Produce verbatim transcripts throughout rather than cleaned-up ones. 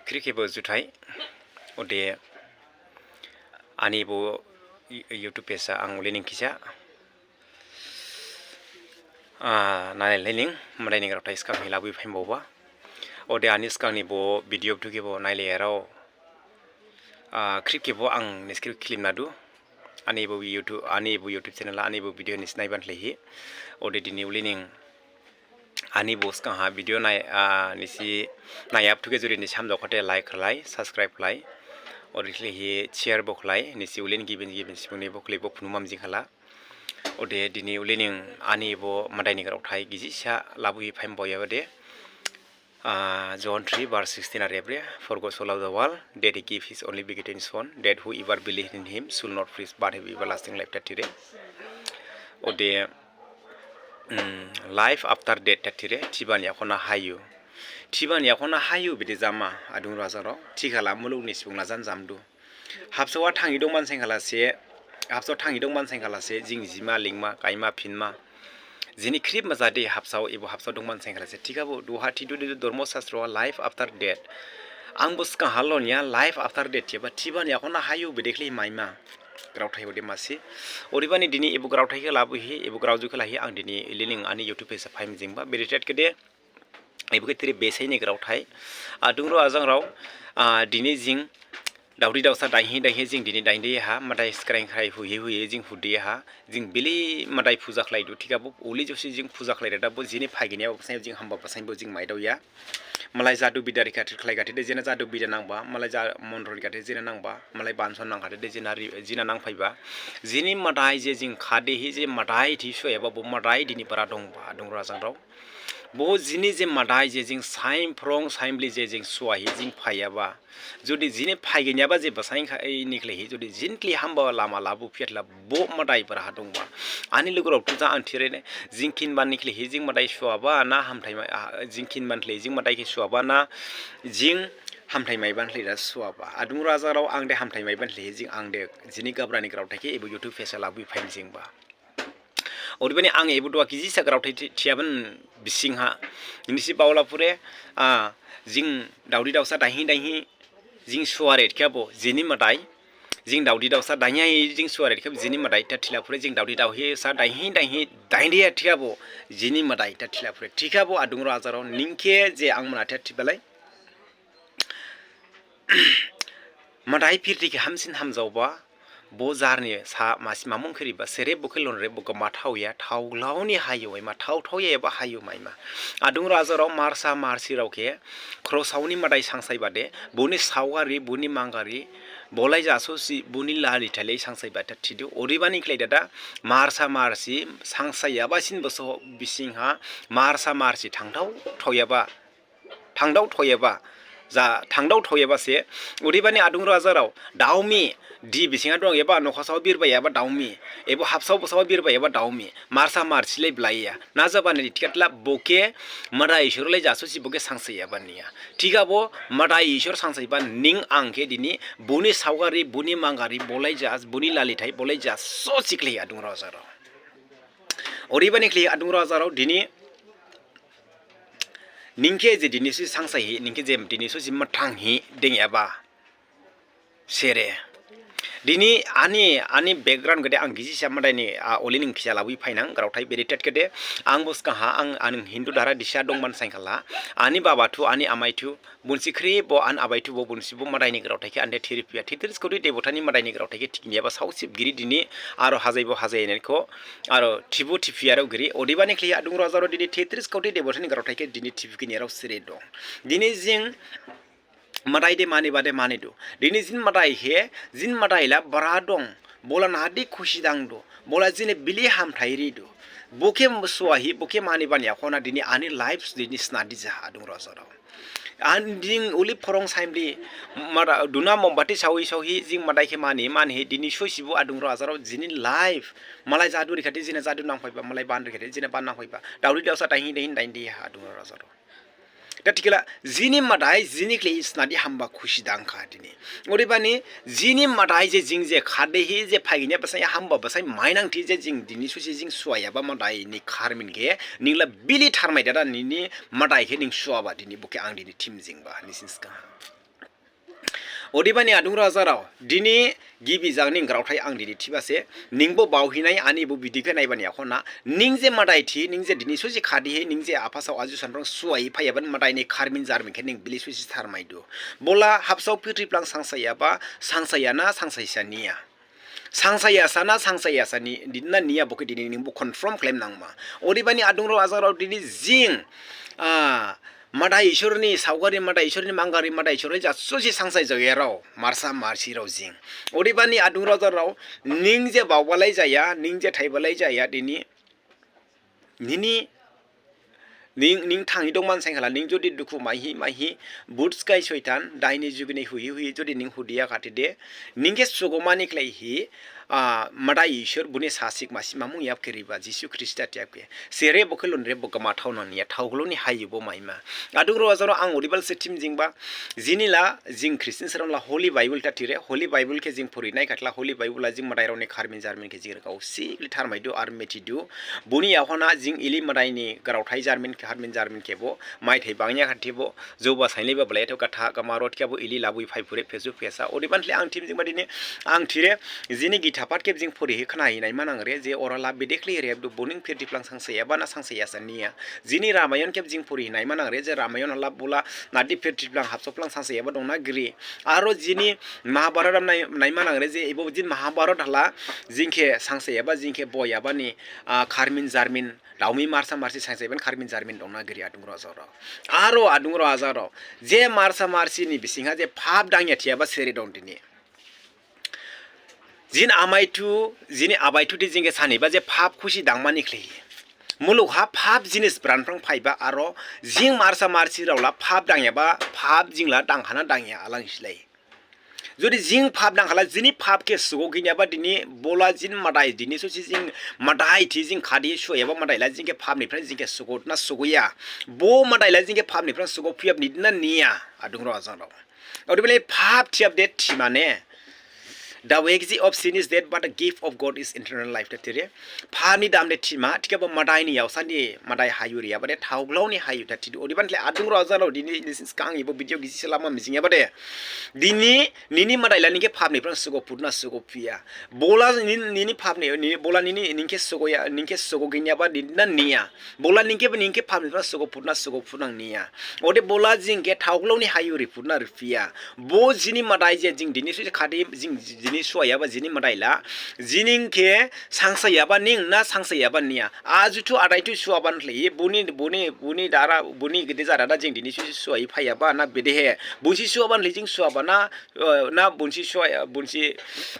Khrip khebo juthai. Ode ani bo YouTube page ha ang ulining khisa, ah, nai laining, Madai ni graothai sgang hi labu phaimbaoba. Ode ani sgang ni bo video buthu khebo nai lai rao, ah, khrip khebo ang nisi khe khlim nadu. Ani bo YouTube, ani bo YouTube channel, ani bo video nisi naiban laihi. Ode dini ulining ani bo sgang ha video nai, ah, nisi nai apthu khe juri nisi hamjao khade like khlai, subscribe khlai. Ode khlaihi share bo khlai, nisi ulining gibin gibin subung ni bo khlai bo phunu mamjing khala. Ode dini ulining ani bo Madai ni graothai gijisa labu hi phaimbaoyaba de. Ah, John three verse sixteen ha rebre, "For God so loved the world, that he gave his only begotten Son, that whoever believeth in him should not perish but have everlasting life," tha thire. Ode, mm, life after death tha thire, thibani yakhonha hayu. Thibani yakhonha hayu bede jama, adung rajang rao, thikhala mulug ni subung lajan jamdu. Habsao ha thanghi dongmani sain khala se, habsao thanghi dongmani sain khala se, jing jima, lingma, khaima, phinma. Jini khrip majadi habsao, ebo habsao dongmani sain khala se. Thikhabo, duha thidu de dormo sastro ha life after death. Ang bo sgang ha lonya life after death thiyaba, thibani yakhonha hayu bede khlai maima. Graothai ode masi. Odebani dini ebo graothai khe labu hi, ebo graoju khe lahi ang dini ulining ani YouTube page ha phaimjingba, bede thikhade. Ebo khe thire besai ni graothai. Adung rao ajang rao, ah, dini jing daodi daosa dainhi dainhi jing dini dainhi ha, Madai skrain khrai huihi huihi jing hudi ha, jing bili Madai phuja khlaidu thikhabo, uli josi jing phuja khlai dada bo jini phaiginyaba basain jing hamba basain bo jing maidaoya. Malai jadu bida rikha thi khlai kha thi de jena jadu bida nangba, malai ja mondol rikha thi jena nangba, malai banson nangkha thi de jena ri-, jena nangphaiba. Jini Madai je jing khadehi je Madai thi suayaba bo Madai dini bara dongba, adung rao ajang rao. Bo jini je Madai je jing sain phrong sainbli je jing suahi jing phaiyaba. Jodi jini phaiginyaba je basain kha, ei, ni khlaihi, jodi jini khlaihi hamba lama labu phiyatla bo Madai bara ha dongba. Ani lugurao thuja ang thire ne, jing khinba ni khlaihi jing Madai suaba na hamthai mai, ah, jing khinba ni khlaihi jing Madai khe suaba na jing hamthai maiba ni khlaihi da suaba. Adung rajang rao ang de hamthai maiba ni khlaihi jing ang de jini Gabra ni graothai khe ebo YouTube page ha labu phaimjingba. Odebani ang ebo duha gijisa graothai thi-, thiyabani bising ha. Nisi baola phure, ah, jing daodi daosa dainhi dainhi, jing suare thikhabo, jini Madai. Jing daodi daosa dainhi jing suare thikhabo, jini Madai tha thila phure, jing daodi daosa dainhi dainhi, daindiya thikhabo, jini Madai tha thila phure. Thikhabo adung rao ajang rao ning khe je ang mana tha thibalai. Madai phirthi khe hamsin hamjaoba, bo jarni sa masi mamung khe riba, sere bo khe lonre bo gma thaoya, thaoglao ni hayu maima, thaothaoya eba hayu maima. Adung rao ajang rao marsa marsi rao khe, khrosao ni Madai sangsaiba de, boni saogari, boni mangari, bolai jasosi, boni lali thalai sangsaiba tha thidu, odebani khlai dada, marsa marsi, sangsaiyaba sin boso bising ha, marsa marsi thangthao thaoyaba. Thangdao thaoyaba, ja thangdao thaoyaba se, odebani adung rao ajang rao, daomi, di bising ha dongyaba, nokhasao birbaiyaba daomi, ebo habsao bosao birbaiyaba daomi, marsa marsi lai blaiya, na jabani thikhade la bo khe, Madai Isor lai jasosi bo khe sangsaiyaba niya. Thikhabo, Madai Isor sangsaiba ning ang khe dini, boni saogari, boni mangari, bolai jas, boni lalithai, bolai jasosi khlaihi adung rao ajang rao. Odebani khlaihi adung rao ajang rao dini, ning khe je dini sosi sangsaihi, ning khe je dini sosi mathanghi dengyaba. Sere. Dini ani, ani background khade ang gijisa Madai ni, ah, ulining khisa labu phainang, graothai bede thikhade, ang bo sgang ha, ang, ang Hindu dara disa dongmani sain khala, ani baba thu, ani amai thu, bonsi khrip bo ani abai thu bo bonsi bo Madai ni graothai khe ande thiriphiya, thetris koti debota ni Madai ni graothai khe thiginyaba saosip giri dini, aro hajai bo hajai nai kho, aro thibu thiphiya rao giri, odebani khlaihi adung rao ajang rao dini thetris koti debota ni graothai khe dini thiphiginyarao sere dong. Dini jing Madai de maniba de manidu. Dini jini Madai khe, jini Madai la bara dong. Bola nadi khusi dangdu. Bola jini bili hamthai ridu. Bo khe suahi, bo khe manibani yakhonha dini ani life dini snadi jaha adung rao ajang rao. Ang dini uli phorong sainbli, mada, duna mombati saohi saohi, jing Madai khe mani, manihi, dini sosi bo adung rao ajang rao, jini life. Malai jadu rikhade, jini jadu nangphaiba, malai ban rikhade, jini ban nangphaiba. Daodi daosa dainhi dainhi daindiya adung rao ajang rao. Da thikhala, jini Madai, jini khlaihi snadi hamba khusi dangkha dini. Odebani, jini Madai je jing je khadehi je phaiginyaba basain hamba basain mainangthi je jing dini sosi jing suayaba Madai ni kharmin khe, ning la bili tharmai dada nini Madai khe ning suaba dini bo khe ang dini thimjingba, nisi sgang ha. Odebani adungrao ajangrao, dini gibi jang ning graothai ang dini thiba se, ningbo baohinai ani bo video khe naibani yakhon ha, ning je madai thi, ning je dini sosi khadihi, ning je aphasao aju sanrong suai phaiyabani madaini kharmin jarmin khe ning bili sosi tharmaidu. Bola habsao phirthi phlang sangsaiyaba, sangsaiyana, sangsaisa niya. Sangsaiya sana, sangsaiya sani, dini na niya bo khe dini ningbo confirm khlaima nangma. Odebani adungrao ajangrao dini jing, ah, Madai Isorni saogari, Madai Isorni mangari, Madai Isorni jasosi sangsai jaoyarao, marsa marsirao jing. Odebani adungrao ajangrao, ning je baobalai jaya, ning je thaibalai jaya, dini, nini, ning, ning thanghi dongman saikhala, ning jodi dukhu maihi, maihi, butskai soithan, daini jugini huihi, huihi, jodi ning hudiya khathide, ning khe sugomani khlaihi, ah, Madai Isor buni sasik masi mamung yap khe riba, Jisu Khrista thiap khe. Sere bo khe lonre bo gama thaonang niya, thaogloni hayu bo maima. Adungrao ajangrao ang odebal se thim jingba, jini la, jing Christian sarong la Holy Bible ta thire, Holy Bible khe jing phuri nai khatla, Holy Bible la jing madairao ni kharmin jarmin khe jing rgao sikli tharmaidu ar mithidu. Buni yakhon ha jing ili madaini graothai jarmin khe, kharmin jarmin khe bo, maithai bangya khathi bo, joba sainlaiba blai tho katha, gama rot khe bo ili labui phai phure, phesu phesa. Odebani le ang thim jingba dini, ang thire, jini githa path khe jing phurihi khnahi naima nangre, je ora la bede khlai rebdu, bo ning phirthi phlang sangsaiyaba na sangsaiyasa niya. Jini Ramayon khe jing phurihi naima nangre, je Ramayon ha la bola nadi phirthi phlang habsao phlang sangsaiyaba dongna giri. Aro jini Mahabharat am nai-, naima nangre, je ebo jini Mahabharat ha la jing khe sangsaiyaba, jing khe boyabani, ah, kharmin jarmin, daomi marsa marsi sangsaiyabani kharmin jarmin dongna giri adungrao ajangrao. Aro adungrao ajangrao, je marsa marsini bising ha je phap dangya thiyaba sere dong dini. Jini amaithu, jini abaithu de jing khe saniba je phap khusi dangmani khlaihi. Muluk ha phap jinis bran phrang phaiba aro jing marsa marsirao la phap dangyaba, phap jing la dangkhana dangya alang silai. Jodi jing phap dangkhala, jini phap khe sugo ginyaba dini bola jini madai dini sosi jing madai thi jing khadi suayaba madai la jing khe phap ni phrang jing khe sugo na sugoya. Bo madai la jing khe phap ni phrang sugo phiyab ni na niya adungrao ajangrao. Odebani phap thiyab de thi mane. The wages of sin is death, but the gift of God is eternal life. Ta thire. Phap ni dam de thima, thikhabo madai ni yaosandi, madai hayu riyaba de, thaoglao ni hayu ta thidu. Odebani le adungrao ajangrao dini, dini sgang ebo video gisi selama mijingyaba de. Dini, nini madai la ning khe phap ni phrang sugo phutna sugo phiya. Bola nini, nini phap ni, nini bola nini, ning khe sugoya, ning khe sugo ginyaba dini na niya. Bola ning khe, ning khe phap ni phrang sugo phutna sugo phunang niya. Ode bola jing khe thaoglao ni hayu riphutna riphiya. Bo jini madai je jing dini sui khadi jing dini suayaba jini madai la. Jini khe sangsayaba ning na sangsayaba niya. Ajuthu adaithu suaban lhi buni, buni, buni dara, buni gede jara da jing dini sui suai phayaba na bedehe. Bunsi suaban lhi jing suaba na, eh, na bunsi sua, bunsi,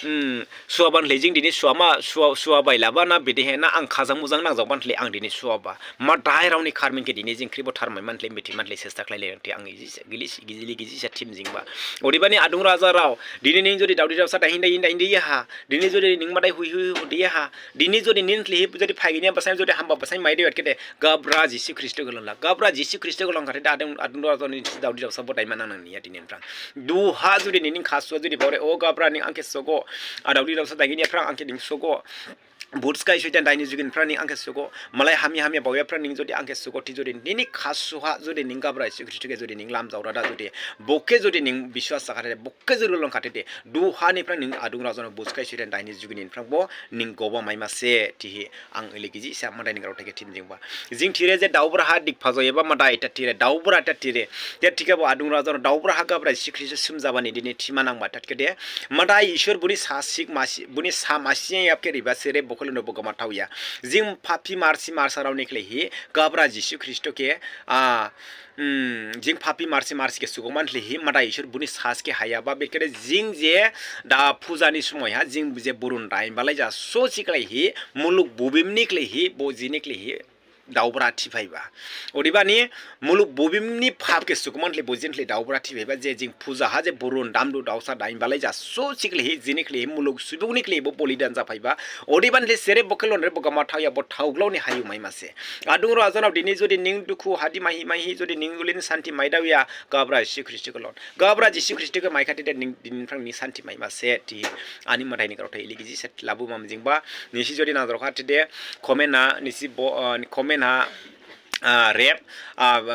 hmm, suaban lhi jing dini suama, sua, suabai laba na bedehe na ang khajang mujang nangjaoban lhi ang dini suaba. Madairao ni kharmin khe dini jing khribo tharmai manlhi, mithi manlhi, sesta khlailai nangthi ang gijisa, gili, gijili gijisa thim jingba. Odebani adungrao ajangrao, dini ning jodi daodi daosa dahin dahin dahin diya ha, dini jodi ning madai hui hui hui diya ha, dini jodi nin lhi jodi phaiginya basai jodi hamba basai mai de wet kede, Gabra Jisu Khristo khe lon la. Gabra Jisu Khristo khe lon khade da adung, adungrao ajangrao ni daodi daosa bo daima nang nang niya dini phrang. Duha jodi nini khasua jodi baore, o Gabra ning ang khe sogo. A daodi daosa daginya phrang ang khe ning sogo. Butskai soitan daini jugin phrang ning ang khe sogo. Malai hamya hamya baoya phrang ning jodi ang khe sogo. Thi jodi nini khasuha jodi ning Gabra Jisu Khristo khe jodi ning lamjaora da jodi. Bo khe jodi ning biswas jakhade, bo khe jodi lon khade de. Duha ni phrang ning adungrao ajangrao butskai soitan daini jugin phrang bo ning goba maima se thihi. Ang ili gijisa madai ni graothai khe thim jingba. Jing thire je daobra ha dik phajoyaba madai ta thire, daobra ta thire. Te thikhabo adungrao ajangrao daobra ha Gabra Jisu Khristo sumjabani dini thima nangba ta khe de. Madai Isor buni sasik masi, buni sa masi yap khe riba sere bo khe lon bo gama thaoya. Jing phaphi marsi marsarao ni khlaihi Gabra Jisu Khristo khe, ah, Hmm, jing phaphi marsi marsi khe sugomani lhi hi, Madai Isor buni sas khe hayaba, bekhere jing je da puja ni somoi ha, jing je burun dainbalai ja sosi khlai hi, muluk bubim ni khlai hi, bo jini khlai hi, daobra thiphaiba. Odebani, muluk bubim ni phap khe sugomani lhi bo jini lhi daobra thiphaiba, je jing puja ha je burun damdu daosa dainbalai ja sosi khlai hi, jini khlai hi, muluk subung ni khlai hi bo bolidan japhaiba. Odebani lhi sere bo khe lonre bo gama thaoya bo thaoglao ni hayu maima se. Adungrao ajangrao dini jodi ning dukhu hadi maihi maihi jodi ning ulin santi maidaoya Gabra Jisu Khristo khe lon. Gabra Jisu Khristo khe maikhade de ning dini phrang ning santi maima se thi ani madai ni graothai ili gijisa labu mamjingba nisi jodi nangjaokha thi de comment ha nisi bo, uh, comment ha rep,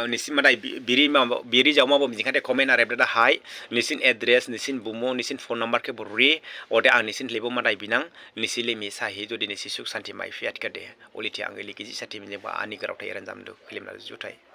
nisi madai biri jaoma bo mijing khade comment ha rep dada hai, nisin address, nisin bumu, nisin phone number khe bo ri, ode ang nisin lebo madai binang, nisi lemi sahi jodi nisi suk santi maiphiya thikhade, olei thi ang elei gijisa thi mijing ba ani grao thai eren jamdu khlim la juthai.